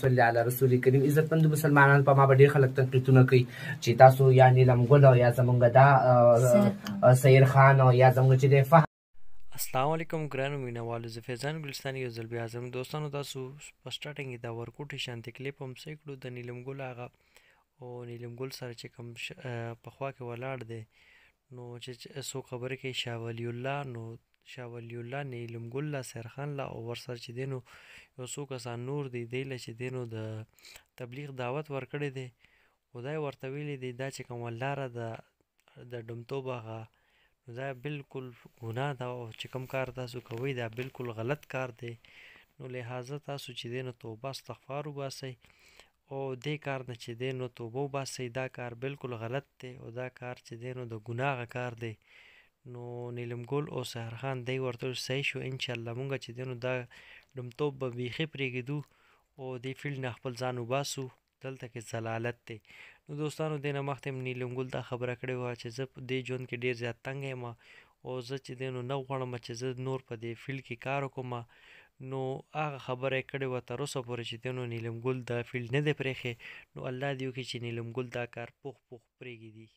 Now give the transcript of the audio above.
صلی علی رسول کریم. عزتمند مسلمانان، په ما به ډېر خلک تنقیدونه کوي چې تاسو یا نیلم ګل او یا زمونږ دا سیر خان او یا زمونږ چې دی فهم. السلام علیکم ګرانو مینوالو، زه فیضان ګلستاني یو ځل بیا حاضر. دوستانو، تاسو په سټارټینګ کې دا ورکوټي شانتي کلیپ هم صحیح کړو د نیلم ګل هغه او نیلم ګل سره چې کوم په خوا کې ولاړ دی، نو چې څو خبرې کوي شاه ولی الله، نو شاه ولی الله نیلم ګل له سیرخان له او ورسره چې دی نو یو څو کسان نور دی، دی له چې دی نو د تبلیغ دعوت ورکړی دی. خدای ورته ویلی دی دا چې کومه لاره ده د ډمتوب هغه، نو دا بالکل ګناه ده او چې کوم کار تاسو کوئ دا بالکل غلط کار دی، نو لهذا تاسو چې دی نو توبه استغفار وباسئ او دې کار نه چې دی نو توبه وباسئ. دا کار بالکل غلط دی او دا کار چې دی نو د ګناه کار دی. نو نیلم ګل او سحر خان دی ورته صحیح شو، انشاءالله مونږ چې دی نو دا ډمتوب به بیخي پرېږدو او دې فیلډ نه خپل ځان وباسو، دلته کې ضلالت دی. نو دوستانو، دې نه مخکې هم نیلم ګل دا خبره کړې وه چې زه په دې ژوند کې ډېر زیات تنګ یم او زه چې دی نو نه غواړم چې زه نور په دې فیلډ کې کار وکړم. نو هغه خبره یې کړې وه، تر اوسه پورې چې دی نو نیلم ګل دا فیلډ نه دی پرېښی. نو الله دې وکړي چې نیلم ګل دا کار پوخ پوخ پرېږدي.